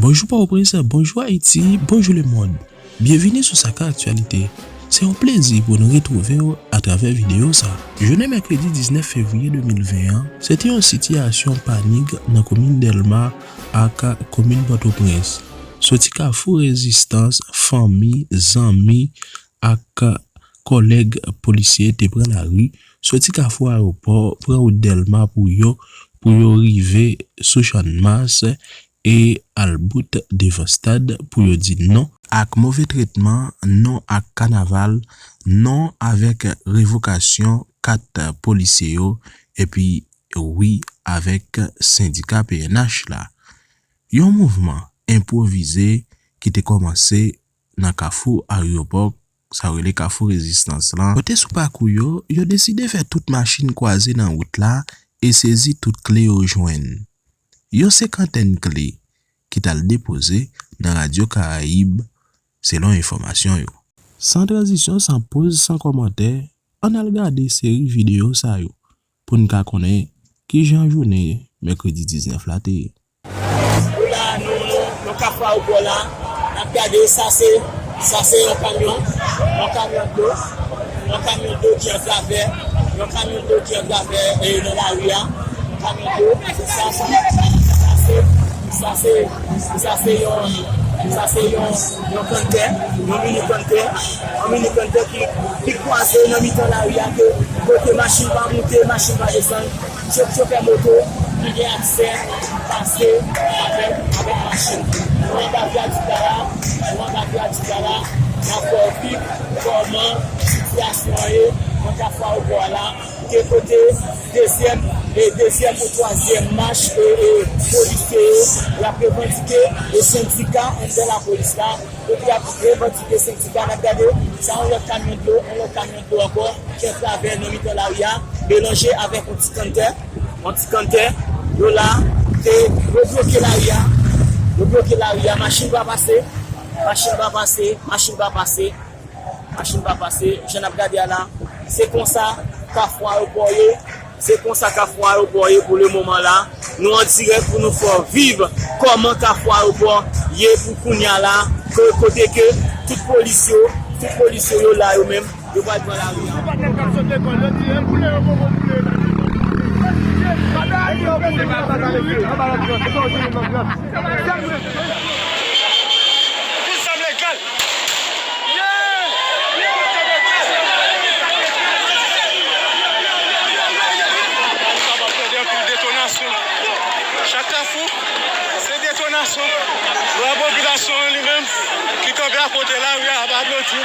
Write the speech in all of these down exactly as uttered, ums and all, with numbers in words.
Bonjou Pòtoprens, bonjou Ayiti, bonjou lemonn. Byenvini sou Saka Aktyalite. Se yon plezi pou nou retwouve w atravè videyo sa. Jounen mèkredi diznèf fevriye de mil ven an, se te yon sitiyasyon panik nan komin Dèlma ak komin Pòtoprens. Soti Kafou Rezistans, fanmi, zanmi ak kòlèg polisye te pran lari, soti Kafou Ayewopò, pran wout Dèlma pou yo, pou yo rive sou Channmas e al bout devan stad pou yo di non ak move tretman, non ak kanaval, non avèk revokasyon kat polisye yo, epi wi avèk sendika P N H la. Yon mouvman enpwovize ki te kòmanse nan Kafou Ayewopò, sa yo rele Kafou Rezistans lan, kote sou pakou yo, yo deside fè tout machin kwaze nan wout la e sezi tout kle yo jwenn. Yon senkantèn kle ki t al depoze nan Radyo Karayib, selon enfòmasyon yo. San tranzisyon, san poz, san kòmantè, ann al gade seri videyo sa yo pou n ka konnen kijan jounen mèkredi diznèf la te ye. Nou la, nou, nou, nou Kafou Ayewopò la, n ap gade, sa se, sa se yon kamyon, yon kamyon dlo, yon kamyon dlo ki an travè, yon kamyon dlo ki an travè, e, nan lari a, yon kamyon dlo, se sa, sa, sa se, sa se, sa se yon, sa se yon, yon kantè, yon mini kantè, yon mini kantè ki, ki kwaze nan mitan lari a, ke kote machin pa moute, machin pa desann. Chofè moto ki gen aksè pase avèk, avèk machin. Nou anba vyadika la, nou anba vyadika la, n ap fè w viv kòman sitiyasyon an ye nan Kafou Ayewopò a la, ke kote dezyèm, e dezyèm ou twazyèm mach, e, e, polisye yo, y ap revandike, e sendika anndan lapolis la, kote y ap revandike sendika, n ap gade, sa yon lòt kamyon dlo, yon lòt kamyon dlo ankò, ki an travè nan mitan lari a, melanje avèk yon ti kantè, yon ti kantè, yo la, te, yo bloke lari a, yo bloke lari a, machin pa pase, machin pa pase, machin pa pase, machin pa pase, jan n ap gade a la, se konsa Kafou Ayewopò ye, se konsa Kafou Ayewopò ye pou le moman la. Nou an dirèk pou nou fè w viv kòman Kafou Ayewopò ye pou kounye a la, ko-, kote ke tout polis yo, tout polis yo, yo la yo menm, yo pral pran lari a. Tout zam legal. Ou kapab tande anpil detonasyon. Chak kafou, se detonasyon. Lwa popilasyon an li menm, ki kanpe akote lari a, ap aplodi.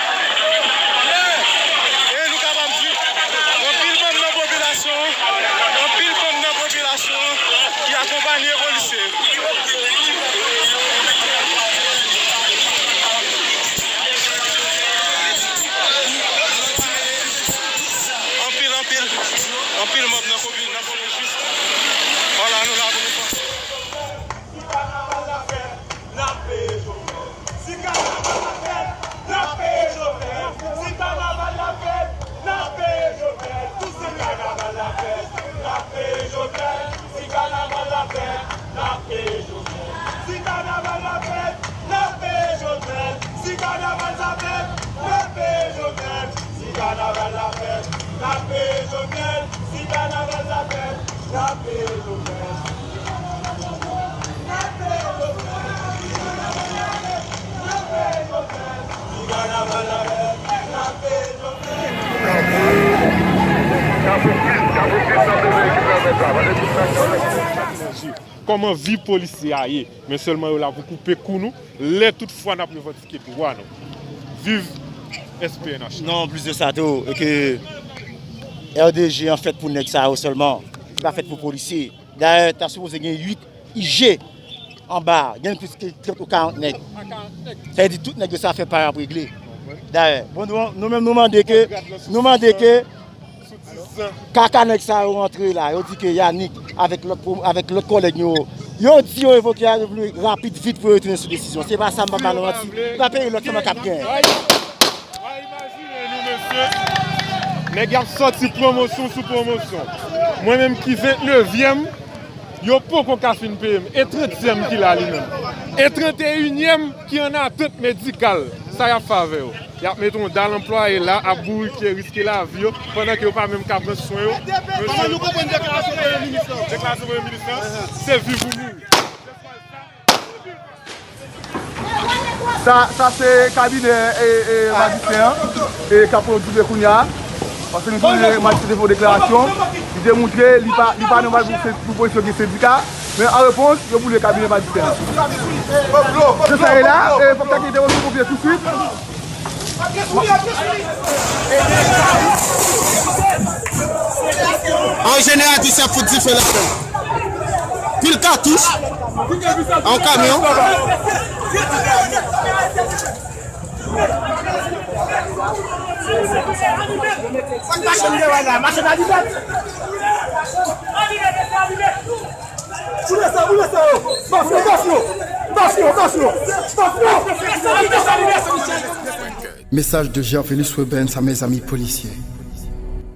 E nou kapab di, anpil manm nan popilasyon an, anpil manm nan popilasyon an ki akonpanye polisye. Anpil, anpil, anpil manm nan komi-, nan kominjis. Vwala, nou la pou nou panse. N ap peye Jovenel. Si kanaval la fèt, n ap peye Jovenel. Si kanaval la fèt, n ap peye Jovenel. Tou se kanaval la fèt, n ap peye Jovenel. Si kanaval la fèt, n ap peye Jovenel. Si kanaval la fèt, n ap peye Jovenel. Si kanaval la fèt, n ap peye Jovenel. Si kanaval la fèt, n ap peye Jovenel. Si kanaval la fèt, n ap peye Jovenel. Kòman vi polisye a ye, men sèlman yo la pou koupe kou nou, lè tout fwa n ap revandike dwa nou. Viv S P N H. Non, plis de sa tou, e ke R D G an fèt pou nèg sa yo sèlman. Li pa fèt pou polisye. Dayè, ta sipoze gen uit I G anba, gen plis ke trant ou karant nèg. Sa vle di tout nèg yo sa fè pa y ap regle. Dayè, bon, nou, nou menm nou mande ke, nou mande ke kaka nèg sa yo rantre la, yo di ke Yanick avèk lòt pwo-, avèk lòt kòlèg yo, yo di yo revoke a, yo vle rapid vit pou yo retounen sou desizyon. Se pa sa, m pa ba nou manti. Pa peye lòt sèlman k ap gen. Nèg y ap sòti pwomosyon sou pwomosyon. Mwen menm ki vennnevyèm, Yo poko ka fin peye m. E trantyèm ki la li menm. E tranteyinyèm ki an atant medikal. Sa y ap fè avè yo? Y ap mete yon dal anplwaye la, ap bourike, riske lavi yo, pandan ke yo pa menm ka pran swen yo. Kòman nou konprann deklarasyon Premye Minis lan? Deklarasyon Premye Minis lan, se viv ou mouri. Sa, sa se kabinè, e, e, majisyen an, e, k ap pwodui kounye a. Paske nou konnen majisyen te fè yon deklarasyon, li te montre li pa, li pa nòmal pou, pou polisye gen sendika, men an repons, yo boule kabinè majisyen an. Se sa ye la, e, fòk sa ki entèvansyon ponpye tousuit. An jeneral, di se ap fout dife ladan. Pil katouch. An kamyon. Machin devan la, machin alime. Boule sa, boule sa yo. Baf yo, baf yo. Baf yo, baf yo. Baf yo. Message de Gervinus Webens à mes amis policiers.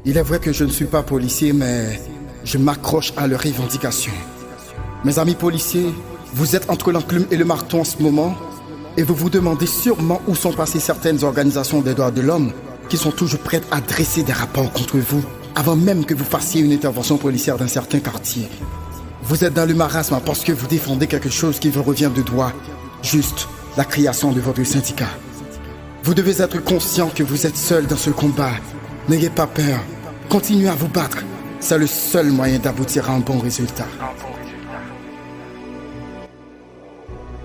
Il est vrai que je ne suis pas policier, mais je m'accroche à leurs revendications. Mes amis policiers, vous êtes entre l'enclume et le marteau en ce moment, et vous vous demandez sûrement où sont passées certaines organisations des droits de l'homme qui sont toujours prêtes à dresser des rapports contre vous avant même que vous fassiez une intervention policière dans certains quartiers. Vous êtes dans le marasme parce que vous défendez quelque chose qui vous revient de droit, juste la création de votre syndicat. Vous devez être conscient que vous êtes seul dans ce combat. N'ayez pas peur. Continuez à vous battre. C'est le seul moyen d'aboutir à un bon résultat.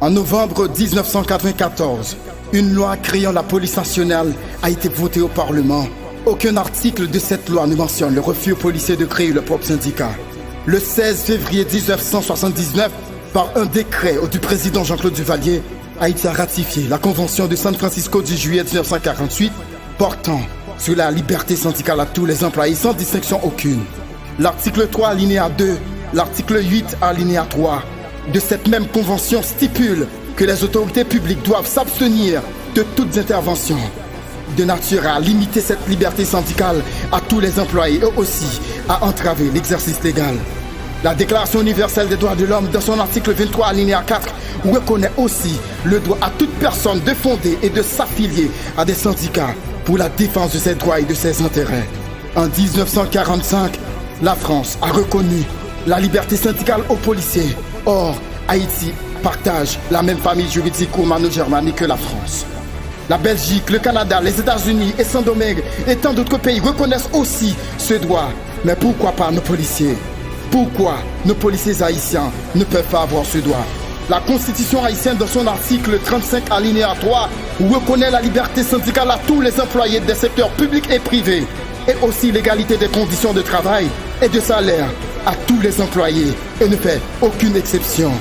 En novembre dix-neuf cent quatre-vingt-quatorze, une loi créant la police nationale a été votée au Parlement. Aucun article de cette loi ne mentionne le refus aux policiers de créer leur propre syndicat. Le seize février dix-neuf cent soixante-dix-neuf, par un décret du président Jean-Claude Duvalier, a été ratifiée la Convention de San Francisco du juillet dix-neuf cent quarante-huit portant sur la liberté syndicale à tous les employés sans distinction aucune. L'article trois, alinéa deux, l'article huit, alinéa trois de cette même convention stipule que les autorités publiques doivent s'abstenir de toutes interventions de nature à limiter cette liberté syndicale à tous les employés et aussi à entraver l'exercice légal. La Déclaration universelle des droits de l'homme, dans son article vingt-trois, alinéa quatre, reconnaît aussi le droit à toute personne de fonder et de s'affilier à des syndicats pour la défense de ses droits et de ses intérêts. En dix-neuf cent quarante-cinq, la France a reconnu la liberté syndicale aux policiers. Or, Haïti partage la même famille juridique romano-germanique que la France. La Belgique, le Canada, les États-Unis et Saint-Domingue et tant d'autres pays reconnaissent aussi ce droit. Mais pourquoi pas nos policiers? Pourquoi nos policiers haïtiens ne peuvent pas avoir ce droit? La Constitution haïtienne, dans son article trente-cinq, alinéa trois, reconnaît la liberté syndicale à tous les employés des secteurs publics et privés, et aussi l'égalité des conditions de travail et de salaire à tous les employés et ne fait aucune exception.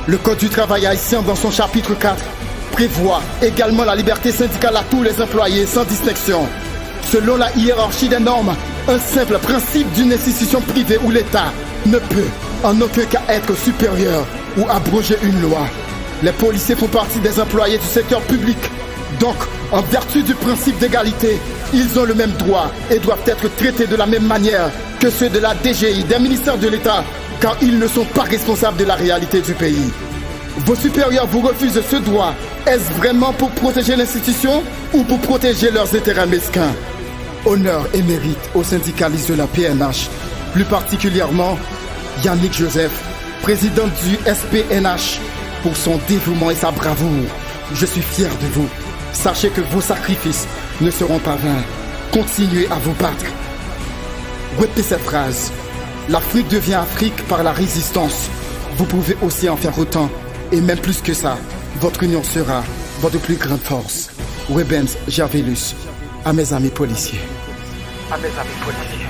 Le Code du travail haïtien, dans son chapitre quatre, prévoit également la liberté syndicale à tous les employés sans distinction. Selon la hiérarchie des normes, un simple principe d'une institution privée ou l'État ne peut en aucun cas être supérieur ou abroger une loi. Les policiers font partie des employés du secteur public. Donc, en vertu du principe d'égalité, ils ont le même droit et doivent être traités de la même manière que ceux de la D G I, des ministères de l'État, car ils ne sont pas responsables de la réalité du pays. Vos supérieurs vous refusent ce droit. Est-ce vraiment pour protéger l'institution ou pour protéger leurs intérêts mesquins? Honneur et mérite aux syndicalistes de la P N H, plus particulièrement Yannick Joseph, président du S P N H, pour son dévouement et sa bravoure. Je suis fier de vous. Sachez que vos sacrifices ne seront pas vains. Continuez à vous battre. Retenez cette phrase. L'Afrique devient Afrique par la résistance. Vous pouvez aussi en faire autant, et même plus que ça. Votre union sera votre plus grande force. Webens Gervelus, à mes amis policiers. À mes amis policiers.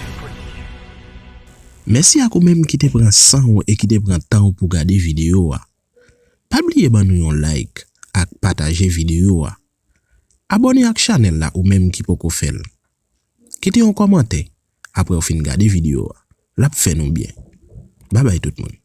Mèsi ak ou menm ki te pran san w e ki te pran tan w pou gade videyo a. Pa bliye ban nou yon like ak pataje videyo a. Abòne ak chanèl la ou menm ki poko fè l. Kite yon kòmantè apre w fin gade videyo a. L ap fè nou byen. Babay tout moun.